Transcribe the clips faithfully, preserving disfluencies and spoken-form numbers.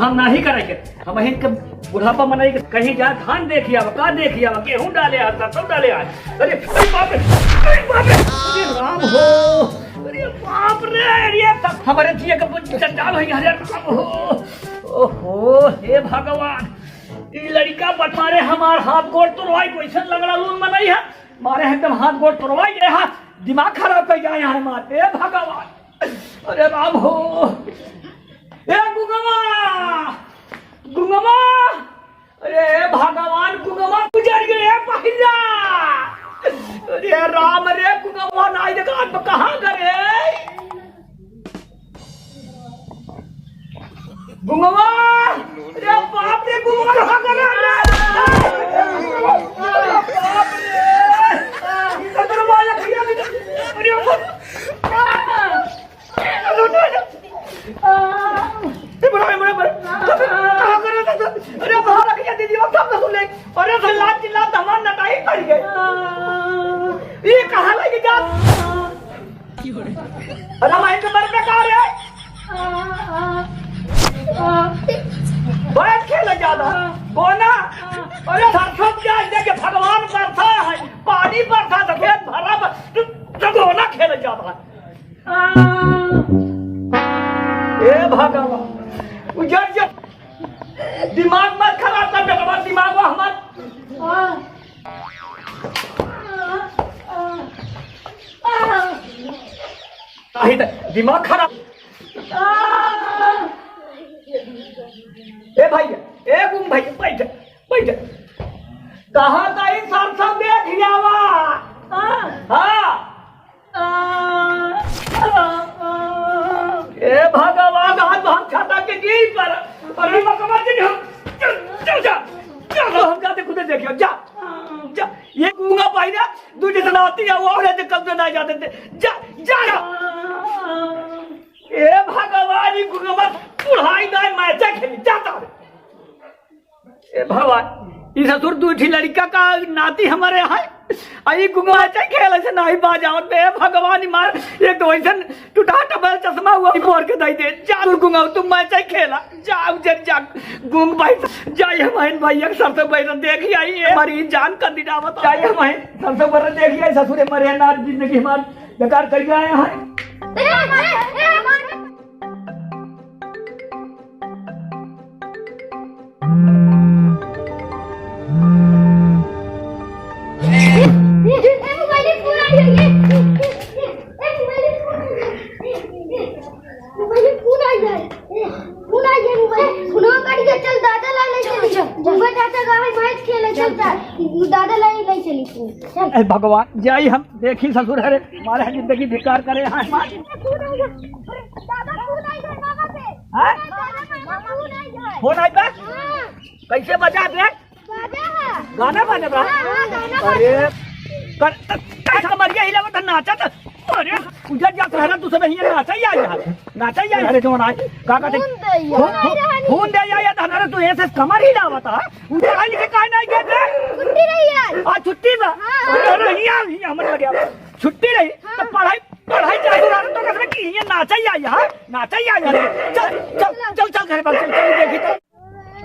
हम नाही करेंगे। हम ही के बुढ़ापा मनई के कहीं जा धान देखि आवा, का देखि आवा, गेहूं डाले आ, सरसों डाले आ। अरे, अरे बाप रे, अरे बाप रे, अरे राम हो, अरे बाप रे, अरे सब हमारे जिए के कुछ जंजाल हो गया, अरे राम हो। ओहो, हे भगवान, ई लड़िका बट मारे हमार हाथ गोड़ तोड़वाई, कैसे लगड़ा लून मनई है, मारे एकदम हाथ गोड़ तोड़वाई, ये हाथ दिमाग खराब कर गया है हमार, हे भगवान। अरे राम हो, ए गुंगवा, गुंगवा, अरे भगवान, गुंगवा गुजर गए पहिला। अरे राम रे, गुंगवा नाई देखा, अब कहाँ गए? गुंगवा, अरे बाप रे, गुंगवा कहाँ गए? अरे बाप रे, अरे बाप। ए, बुढ़ा, ए, बुढ़ा, बुढ़ा। अरे, बाहर रख दिया दीदी, वो सब सुन ले। अरे, से लात चिल्लात हमार नटाई पड़ गई। ये कहाँ लेके जा? अरे, भाई, तो मर बेकार है। बैठ खेल ज्यादा। बोना। अरे, सरसों क्या है? देखे, भगवान बरसा है, पानी बरसा, सफेद भरा ब-, तो, तो बोना खेल ज्यादा है। ए भगवान, उजर जब दिमाग मत खराब कर बेटवा, दिमाग वो हमार नहीं तो दिमाग खराब। ए भैया, ए गुम भैया, बैठ, बैठ। कहाँ का ई सरसों देख आवा? हाँ। ए भगवान, आज हम छटा के जी पर, अरे भगवान जी, हम, चल, चल जा, चल, हम जाते खुदे देखियो, जा, जा, ये गूंगा भाई ना, दूसरे से नाती है, वो औरत कब से ना जाते थे, जा, जा, जा। ए भगवान, ये गूंगा बुढ़ाई ना, मैं जा खेली, जाता हूँ। ए भगवान, ई ससुर दू ठी लड़िका का नाती हमारे हैं। आ ई गुंगवा चाहे खेले से नाही बाज आवत बे। ए भगवान, ई मार एक तो वैसन टूटा टबल चश्मा हुआ, ई बोर के दई दे। जा तू गुंगवा, तू मैं चाहे खेला। जा उजर जा, गुंग भाई, जाई हम हन भाई, एक सरसों बैरन देखि आई, ए हमारी जान का दिनावत। जाई हम हन सरसों बैरन देखि आई, ससुरे मरे ना, जिंदगी हमार बेकार कर गया है। चल, दादा लाई ले चली। चल, चल। दादा लाई ले चली। चल। ए भगवान, जाई हम देखी ससुर, अरे, हमारे जिंदगी धिक्कार करे हैं। दादा, फोन आई गए बाबा से। हाँ? दादा, फोन आई गए। फोन आई बा? हाँ। कैसे बजा दे? बाजा है। गाना बजा बा? हाँ, हाँ, गाना अरे, बजा। कर, त-, त-, कमरिया हिलावत है, नाचत। अरे, उजर जात रहना, तू सब हियाँ नाचा ही आ जा। नाचा ही आ जा, अरे, जवन आए। का कहते? फोन दे, फोन, फोन, फोन आई फोन दे, या, या, धन, अरे, तू ऐसे कमर हिलावत है। उनका आज के काहे नहीं गए थे? छुट्टी रही आज। आज छुट्टी बा? हाँ। अरे, नहीं, आ, नहीं, हमर लगे। छुट्टी रही, हाँ। तो पढ़ाई, पढ़ाई चालू रहा, तो कसम की ये नाचा ही आई, हाँ? नाचा ही आई, हाँ? चल, चल, चल, चल, घर पर चल, चल, देखी तो।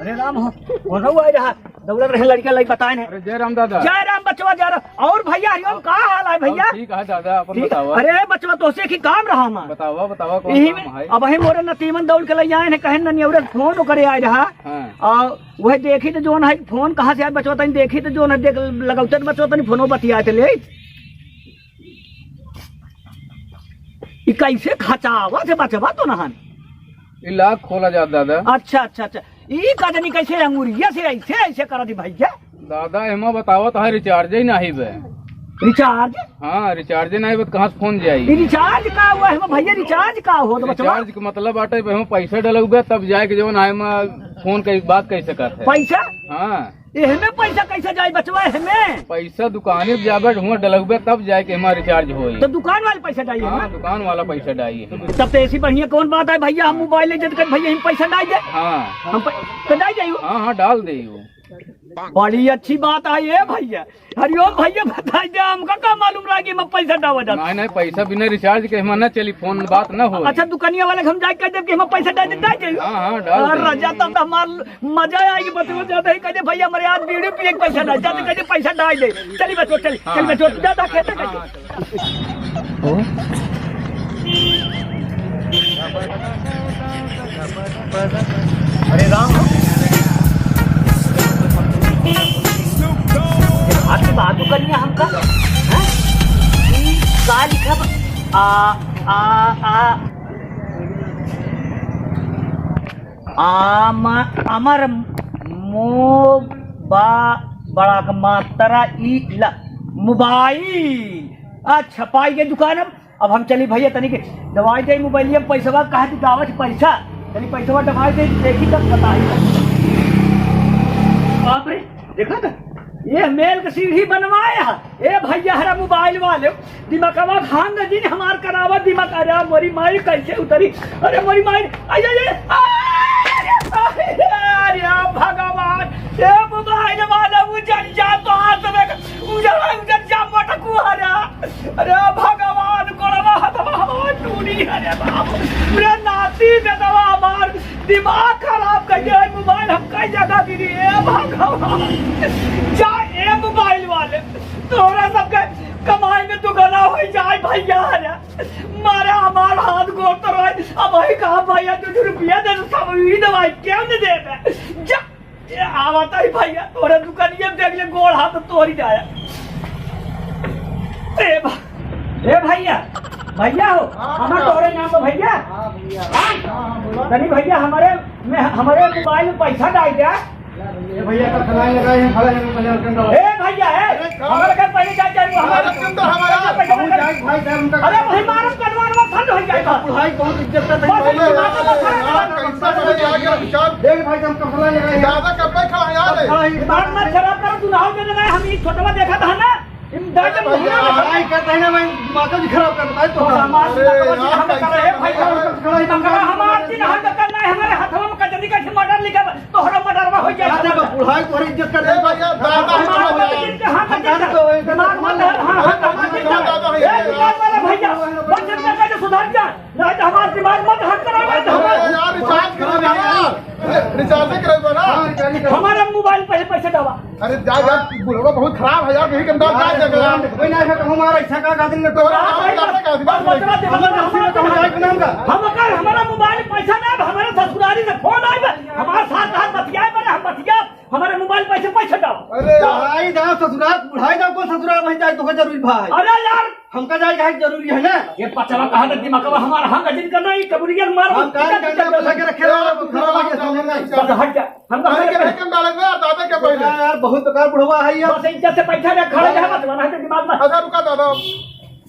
अरे राम हो, वो रहू आई रहा, दौड़त रहे लड़का लई बताए ने। अरे जय राम दादा। जय राम बचवा, जय राम। और भैया हरिओम, का हाल है भैया? ठीक है दादा, अपन ठीक। बतावा। अरे बचवा, तोसे की काम रहा हमार। बतावा, बतावा, कौन यही काम में है? अब हम मोरे नतीमन दौड़ के लई आए हैं, कहेन ननियौरे फोन ओकरे आए रहा। हाँ। और वह देखी तो जोन है फोन कहाँ से आए बचवा, तनी देखी तो जोन है, देख लगौते तो बचवा तनी फोनो बतिया के ले। ई कैसे खचावा से बचवा तो नहन? ई lock खोला जात दादा। अच्छा, अच्छा, अच्छा। ई का जनी कैसे अंगुरिया से ऐसे, ऐसे कर दी भैया? दादा, एमा बतावत है recharge ही नाही बे। Recharge? हाँ, recharge ही नाही बे, कहाँ से फोन जाई? ई recharge का हुआ है भैया? Recharge का हो तो बचवा? Recharge के मतलब बाटे, एमा पैसा डलउबे तब जाए के जवन है, एमा फोन के बात कह सकत है। पैसा? हाँ। एहमे पैसा कैसे जाई बचवा, एहमे? पैसा दुकाने पे जाबे, हुआं डलउबे, तब जाए के हमार recharge होई। तो दुकान वाले पैसा जाई हाँ, एहमे? दुकान वाला पैसा डाई है। तब तो ऐसी बढ़िया कौन बात है भैया, हम mobile ले जद कर भैया हम पैसा डाल दे। हाँ। हम प-, तो डाल जाइयो। हाँ, हाँ, डाल दे। बड़ी अच्छी बात आई है भैया। हरिओम भैया, बताई दे, हमका का मालूम रहा कि हम पैसा डावा जाता। नहीं, नहीं, पैसा बिना recharge के हम ना चली, phone बात ना हो। अच्छा, दुकानिया वाले के हम जाए कह देब कि हम पैसा डाल दे, डाल दे। हाँ, हाँ, डाल दे। रजा, तब तो हमार मजा आएगी, बचवा जाता है, कह दे, "भैया, हमारे आज बीड़ी पिए के पैसा डाल, जाते कह दे, पैसा डाल दे।" चली बचवा, चली, हाँ, चली बचवा, चली। जा, जा, खेते, हाँ, खेते। हाँ, चली। ओ? अरे राम। आज की बात तो करनी है हमका, हैं? ई का लिखा बा? आ, आ, आ, आम-, अमर मो-, बा-, बड़ा क मात्रा ई ल-, mobile। अच्छा, पाई गए दुकान। अब अब हम चली भैया, तनी के दवाई दे मोबाइलिया में पैसवा, कहा तू दावत पैसा, तनी पैसवा दवाई दे, देखी तब बताई। बाप रे, देखा था, ये मेल के सीढ़ी बनवाए है। ए भैया, हरा मोबाइल वाले, दिमागवा भांग जिन हमार करावा दिमाग। अरे मोरी माई कैसे उतरी, अरे मोरी माई, अरे, अरे, अरे, अरे, अरे भगवान, ए मोबाइल वाले उजड़ जा तो हाथ में उजड़, उजड़ जा मोटकू हरा। अरे भगवान, गोड़वा हथवा हमार टूटी, अरे बाप रे, नाती बेटवा हमार दिमाग खराब कर दिया है, मोबाइल हम कई जगह गिरी, ए भगवान, जा ए मोबाइल वाले, तोहरा सबके कमाई में दुगना हो जाए भैया, अरे मारे हमार हाथ गोड़ तो रोए, अब वही कहा भैया, तुझे रुपया दे तो सब ई दवाई क्यों नहीं देबे, जा। ए, आवत है भैया, तोरे दुकानिया में देख ले, गोड़ हाथ तोरी जाया। ए भा-, ए भैया, भैया हो, हाँ, हमार हाँ। तोरे नाम हो भैया। हाँ, भैया। हाँ? हाँ, हाँ, बोलो। तनी भैया, हमारे में, हमारे मोबाइल में पैसा डाल दे। ए भैया, कब खिलाए लगा है, खड़ा है, मैं पहले अर्जन दवा। ए भैया, ए, अरे, कहाँ? हमारे घर पहले जा, जा, वो हमारे अरे, तुम तो हमारा पैसा हम बंद कर। जाए, भाई, साहब, उनका अरे, वही मारब, कटवा, कटवा, बंद हो जाए, अरे, बस। बुढ़ाई बहुत इज्जत का बस, धन बस, है। बस, बस, बस, यार, बस, कैसा बस, बने आ गया विचार? देख भाई, हम कब खिलाए लगा है। ज्यादा कब पे खड़ा है यार? खड़ा है। दिमाग मत खराब करो, तू नहाओ के लगा है, हम ये छोटवा देखा था ना, इन अरे दांतन भैया, घूमने लगा। लड़ाई करता है ना, मैं दिमाग का भी खराब कर बताए तो। तो हमारे अरे दिमाग का यार, हम कर रहे हैं, कैसा भाई, बने हम हैं? खड़ा है, दिमाग का हमारे दिमाग का करना है, हमारे हाथों में कजरी का मटर लिखा, तोहरा मटरवा हो जाए। अरे बा, बुढ़ाई तोहरे इज्जत कर ए दे। भैया, दादा है हमारा तुम्हारा। मत जिनके हाथ हम मत जाने जिनके। तो एक दिमाग मत है, हाँ, हाँ, हाँ, मत जिनके। दादा है ए, यार। दिमाग वाला भैया, बस जिनका कहे सुधर जा। नहीं तो हमारा दिमाग मत हट करा, नहीं तो अरे हमारा यार, recharge करो ना यार। अरे, recharge करे दो ना। हाँ, recharge करो। हमारा मोबाइल पे ही पैसे डाला। अरे जा, जा, बुढ़वा बहुत खराब है यार, यही के अंदर जा, जा, जा। कोई ना है, तो हमारा ऐसा का, का दिन में तोहरा हाँ, नाम भाई, का, का दिन बस, बस, बस, बस, हम कर, हमारा मोबाइल पैसा ना, हमारे ससुरारी से फोन आए बा, हमारे साथ, साथ बतियाए बा, हम बतिया, हमारे मोबाइल पैसे, पैसे दो। अरे, बुढ़ाई दा ससुराल, बुढ़ाई दा कोई ससुराल नहीं जाए तो जरूरी भाई। अरे यार, हमका जाए का जरूरी है ना? ये पचवा कहा था दिमागवा हमारा, हम जिनका नहीं, कबूलियत मार, हम कार के अंदर बसा के रखे रहो, खराब लगे, समझ नहीं। बस हट जा। हम तो अरे, हमारे कितने कम डालेंगे यार, दादा के पहले? यार, बहुत बेकार बुढ़वा है यार। बस इज्जत से पैसा ले, खड़े रहे, बस वरना के दिमाग में। अच्छा, रुका दादा,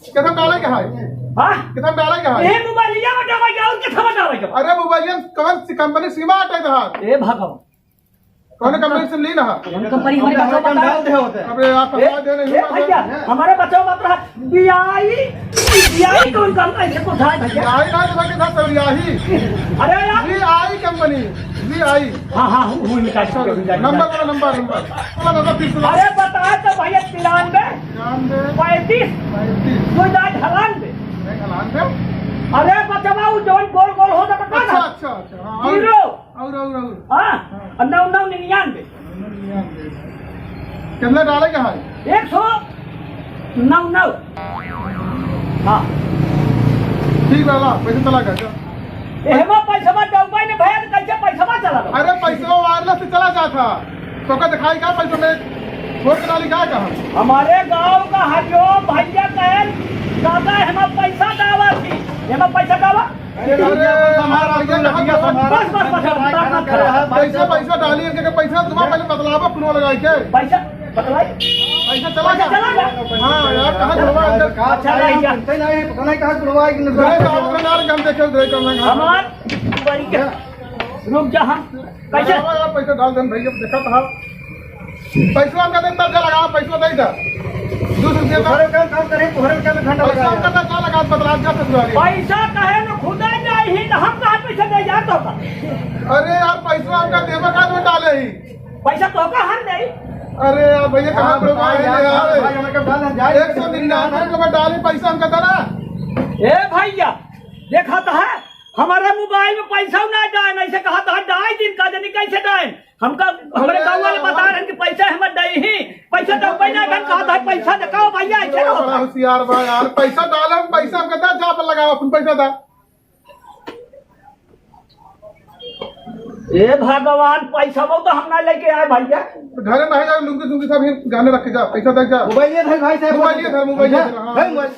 कितना डाले के है? हाँ? कितना डाले के है? ये मोबाइलिया में डाला गया, और कितना डाला गया? अरे, मोबाइलिया कौन सी कंपनी, सीमा अटैक है? ए भगवान। कौन कंपनी से ली ना? कौन कंपनी हमारे बच्चों का डाल दे होते हैं। अबे यार, ए, पकड़ा दे रहे ए हो, भैया, हमारे बच्चों का अपना बियाई, बियाई कौन काम का, इसे को उठाए भैया। बियाई ना, तो भाई, ना, तो बियाही। अरे यार। वी आई कंपनी, वी आई। हाँ, हाँ, हूँ, हूँ, निकाल, निकाल, निकाल। नंबर वाला, नंबर, नंबर। वाला नंबर फिर सुना। अरे, बताए तो भैया, तिरानवे, तिरानवे, पैंतीस, पैंतीस। दो दाई हलान दे। एक हलान दे। अरे, बचवा, वो जौन गोल, गोल हो जाता था अच्छा, ना? अच्छा, अच्छा, हाँ, और? जीरो। और, और, और? हाँ, हाँ। और नौ, नौ निन्यानवे। नौ निन्यानवे। कितना डाले का है? एक सौ नौ नौ। हाँ। ठीक बा, ला, पैसा चला गया, जा। एहमा पैसवा डूबा ने भैया, तो कैसे पैसवा चला गया? अरे, पैसवा wireless से चला जाता। तो का दिखाई का पैसा में? छोड़ के डाली का कहा? हमारे गांव का हरिओम भैया कहन, दादा, एहमा पैसा डावा थी। एहमा पैसा डावा? अरे, अरे, हमारा भैया, कहाँ गया? बस, बस, बस, बस, दिमाग मत खराब। पैसा, पैसा डाली, इनके पैसा तुम्हारा पहले बतलावा, फोन लगाई के। पैसा बतलाई? पैसा चला पैसा गया? चला गया? हाँ, यार, कहाँ चला गया? अच्छा, रह गया। नहीं, नहीं, पता नहीं कहाँ छुड़वा है कि नहीं। गए तो आपका नार हम देखे, गए तो मैं हमार बड़ी क्या? रुक जा, हम पैसा यार, पैसा डाल दे भैया, देखा था। पैसा हमका दे, तब जा लगा, पैसा दे दे। दो सौ रुपया का। तुम्हारे काम, काम करे, तुम्हारे काम में घंटा पैसा लगा हमका यार। दे, जा लगा, बतला जा ससुरारी। पैसा कहे न खुदा जाई ही, तो हम कहाँ पैसा दे यार तो? अरे यार, पैसा हमका देवे का जो डाले ही। पैसा तो का हम नहीं। अरे यार भैया, कहाँ हाँ, पे भाई, भाई यार, यार? भाई, हमें कब डाला जाए? एक सौ निन्यानवे रुपये डाली पैसा हमका देना। ए भैया, देखा तो है, हमारे मोबाइल में पैसा ना डाल, ऐसे कहा तो है, डाल दिन का जनी कैसे डाल? हमका, हमरे अरे गाँव वाले यार, बता रहे हैं कि पैसा हमर डाल ही, पैसा तो पैसा ना डाल, कहा तो है, पैसा दिखाओ भैया, ऐसे बड़ा हो। होशियार बा यार, पैसा डाल, हम पैसा हमका दे, जा पर लगाओ, अपन पैसा दे। ए भगवान, पैसा वो तो हम ना लेके आए भैया। घरे नहीं जाओ, लुंगी झुंगी सब ही गहने रख के जा, पैसा दे जा। मोबाइल ये धर भाई साहब। मोबाइल ये धर, मोबाइल ये धर, हाँ। है मोबाइल।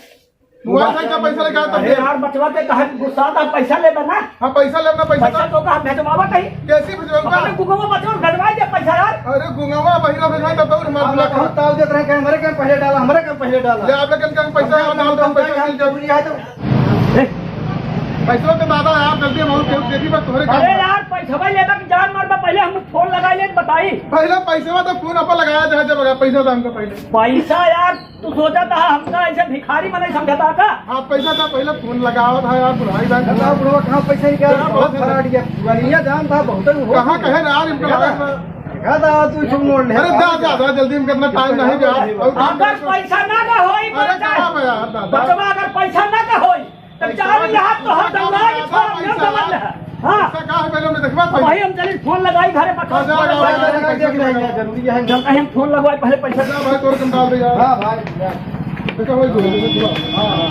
मोबाइल से क्या पैसा लेके आता अरे है? यार, बचवा के कहा गुस्सा था, पैसा ले ना। हाँ, पैसा लेना, पैसा पैसा दे। तो कहा भेजवावा कहीं। कैसे भेजवाऊंगा? अपने गुंगवा बचवा भेजवा दे पैसा यार। अरे गुंगवा बहिरा भेजवा तब तो हमारे हम ताव देत रहे कि हमरे के पहले डाला, हमरे के पहले डाला। ले आप लेकिन क्या पैसा हम डाल दो, पैसा मिल जाओ। जरूरी है तो ए, पैसवा के दादा यार, जल्दी हम और केहू देखी बस तोहरे काम अरे बा। यार, पैसवा लेबा की जान मारबा, पहले हम फोन लगाई ले बताई। पहले पैसवा तो फोन अपन लगाया था जब अगर पैसा था हमको पहले। पैसा यार, तू सोचा था हमका ऐसे भिखारी मने समझता का? हाँ, पैसा था पहले फोन लगावा था यार, बुढ़ाई बात बताओ बुढ़वा, कहाँ पैसा निकाल? बहुत फराड गया। पुरानिया जान था, बहुत ही हो। कहाँ कहे ना यार, इनका लगा था। कहा था तू छुप मोड़ ले। अरे जा, जा, जा, जल्दी में कितना टाइम नहीं बे यार। और अगर पैसा ना ना होई, अरे बच्चा। कहाँ बे यार, दादा? बचवा अगर पैसा ना ना होई, तो चार लाख तो हम दौड़ा के छोड़, हम समझ ले। हाँ। पैसा कहाँ है, पहले हमने देखबा अब भाई, हम चली फोन लगाई घरे पर। हाँ, जा, जा, जा, जा, जा, जरूरी है। जब कहीं हम फोन लगवाए, पहले पैसा जा भाई, तोर कंटाल दे यार। हाँ भाई, जा। पैसा वही दो। हाँ, हाँ।